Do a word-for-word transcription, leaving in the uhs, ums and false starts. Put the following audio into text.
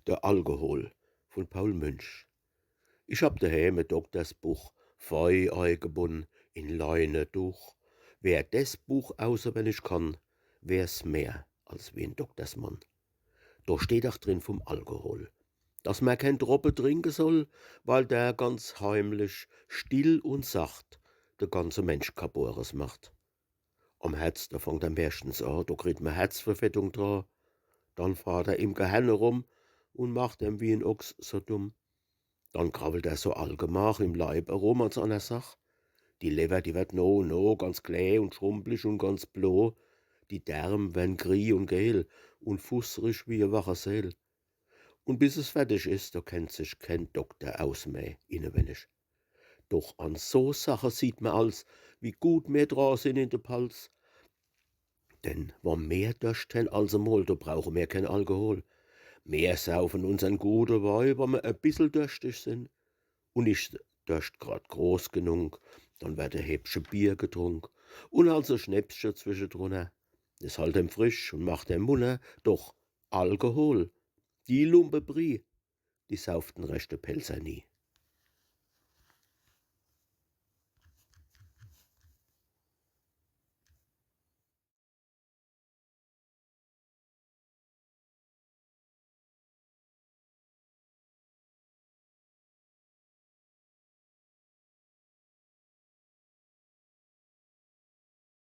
Der Alkohol vun Paul Münch. Ich hab dehääm e Doktersbuch, fei eigebunn in Leineduch. Wer des Buch auswennig kann, wer's mehr als wie en Doktersmann. Do steht ach drin vum Alkohol, dass mer keen Droppe trinke soll, weil der ganz heimlich, still un sacht de ganze Mensch kapores macht. Am Herz, do fangt er meischtens a, do kriegt mer Herzverfettung dra. Dann fahrt er im Gehirn erum un macht em wie en Ochs so dumm. Dann krawwelt er so allgemach im Leib erum als an der Sach. Die Lewwer, die werd no un no ganz klää un schrumplich un ganz blo. Die Därm wern grie un geel un fussrig wie e wache Seel. Un bis es fertig is, do kennt sich keen Dokter aus meh innewennig. Doch an so Sache sieht mer als, wie gut mer dra sin in de Palz. Denn wann mer Dorscht hen als emol, do brauche mer keen Alkohol. Mer saufen unsern gute Wei, wann mer e bissel dorschtig sin. Un is Dorscht grad groß genung, dann werd e Häppche Bier getrunk un als e Schnäpsche zwischedrunner. Es halt em frisch un macht em munner, doch Alkohol, die Lumpebrie, die sauft en rechte Pälzer nie.